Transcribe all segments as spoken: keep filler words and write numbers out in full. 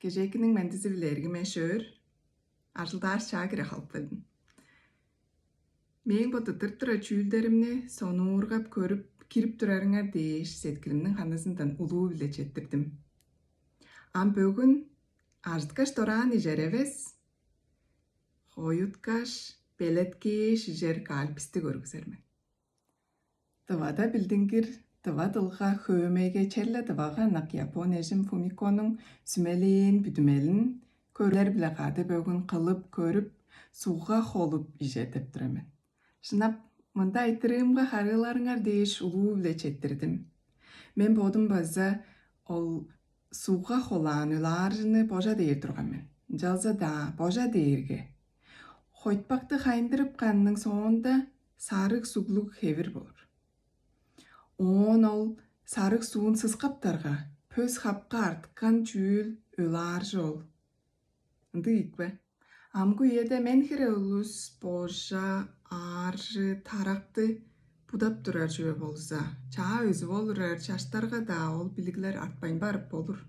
Кежээкиниң мендизи-биле, эргим эш-өөр, ажылдаар чаа кире халып келдим. Мээң бо тыттырып турар чүүлдеримни сонуургап көрүп, кирип турарыңар дээш, сеткилимниң ханызындан улуу-биле четтирдим. Ам бөгүн ажыткаш дораан ижер эвес, хоюткаш, белеткээш ижер кальписти көргүзер мен. Тывада билдингир, тыва дылга, хөөмейге черле тывага ынак япон эжим Фумиконуң сүмелээн бүдүмелин көөрүңер-биле кады бөгүн кылып көрүп, сугга холуп ижер деп тур мен. Шынап, мында айтырыымга харыыларыңар дээш улуу-биле четтирдим. Мен бодум база ол сугга холаан ылааржыны божа дээр турган мен. Ынчалза-даа божа дээрге хойтпакты хайындырып каанының соонда сарыг суглуг хевир болур. Оон ол сарыг суун сыскаптарга, пөс хапка арткан чүүл ылааржы ол. Ындыг ийик бе? Амгы үеде мен хире улус божа, ааржы, таракты будап турар чүве болза, чаа өзүп олурар чаштарга-даа ол билиглер артпайн барып болур.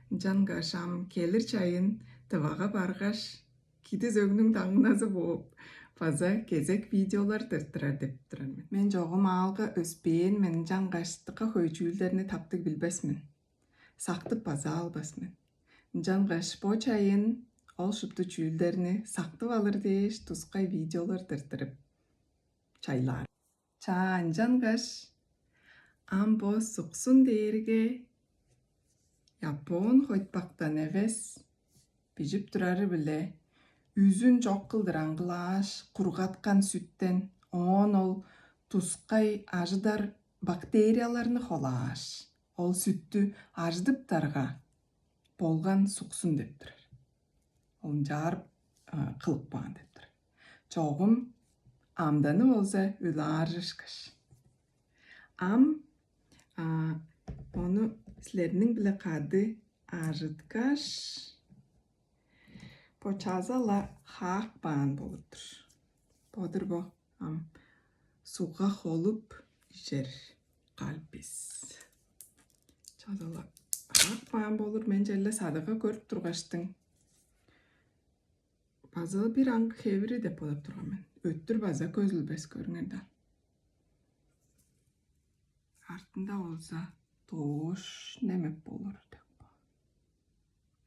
Ынчангаш ам келир чайын Тывага баргаш, кидис өгнүң даңназы бооп, база кезек видеолар тырттырар деп турар мен. Мен чогум аалга өспээн мен, ынчангаш дыка хөй чүүлдерни таптыг билбес мен. Сактып база албас мен. Ынчангаш бо чайын ол шупту чүүлдерни сактып алыр дээш тускай видеолар тырттырып чайлаар. Чаа, ынчангаш ам бо суксун дээрге япон хойтпактан эвес, бижип турары-биле үзүн чок кылдыр аңгылааш, кургаткан сүттен, оон ол тускай ажыдар бактерияларны холааш, ол сүттү ажыдыптарга болган суксун деп турар. Ол ынчаар кылып каан деп турар. Чогум амданы болза ылааржы ышкаш. Ам ону силерниң-биле кады ажыткаш, бо чаза-ла хаап каан болур-дур. Бо-дур бо ам сугга холуп ижер кальпис. Чаза-ла хаап каан болур, мен черле садыгга көрүп тургаштың. База бир аңгы хевири деп бодап турган мен. Өттүр база көзүлбес, көрүңер даан. Артында болза доош немеп болур деп.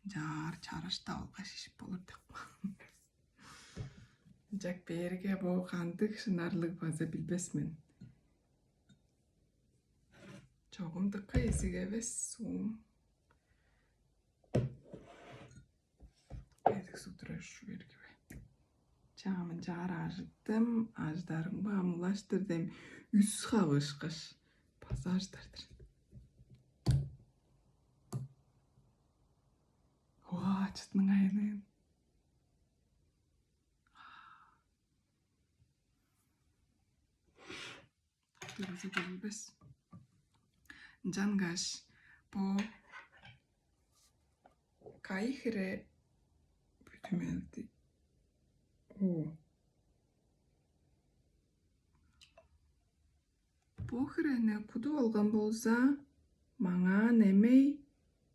Ынчаар чараш-даа алгаш ижип болур деп. Ынчак бээрге бо кандыг шынарлыг база билбес мен. Чогум дыка изиг эвес суум. Эдик судураш чүве эргиве. Чаа, мынчаар ажыттым, ажыдарымга ам улаштыр дем үс хавышкаш база ажыдар-дыр. Уа, чыттың айылын. База билбес. Ынчангаш бо кайы хире бүдүмелди. О. Бо хирени кудуп алган болза, маңаа немей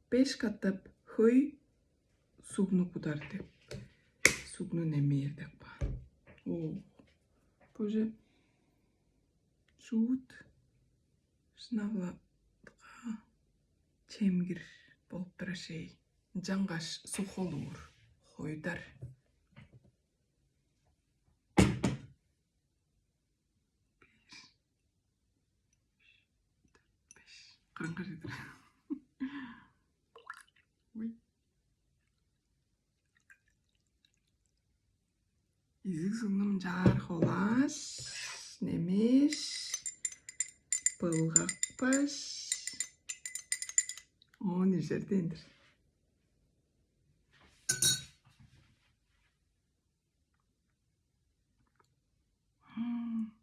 беш катап хөй сугну кудар деп. Сугну немээр деп каан. О. Боже. Шуут шынап-ла дыка чемгир болуп турар шей. Ынчангаш суг холуур, хойдар. Кырынга чедир. Ой. Изиг сугну мынчаар холааш, немеш, былгакпаш, оон ижер дээн-дир. М.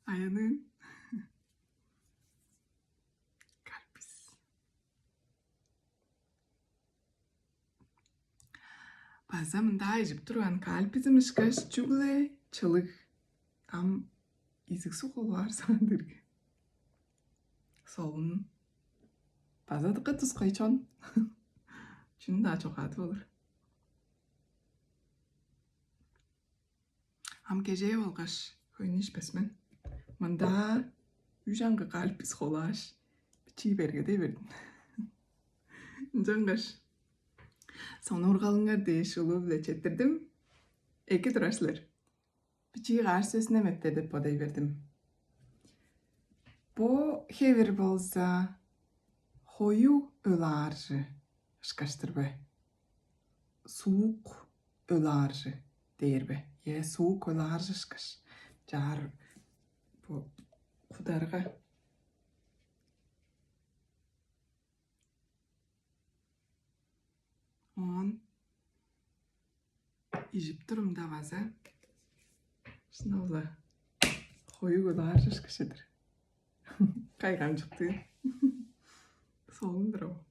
Аянын. Кальпис. База мында ижип турган кальпизим ышкаш чүгле чылыг. Ам изиг суг холуп аар саан дирге. Солун. База дыка тускай чон. Чүнү-даа чогаадып алыр. Ам кежээ болгаш хөйнү ишпес мен. Мында үш аңгы кальпис холааш, бичии бергедей бердим. Ынчангаш сонуургалыңар дээш улуу-биле четтирдим. Эки турар силер. Бичии каар сөс неметтер деп бодай бердим. Бо хевир болза хою өлааржы ышкаштыр бе? Суук өлааржы дээр бе? Е, суук өлааржы ышкаш. Чаар бо кударга. Оон ижип турумда база шынап-ла хою өлааржы ышкаш-тыр. Кайгамчыктыг. Солун-дур ол.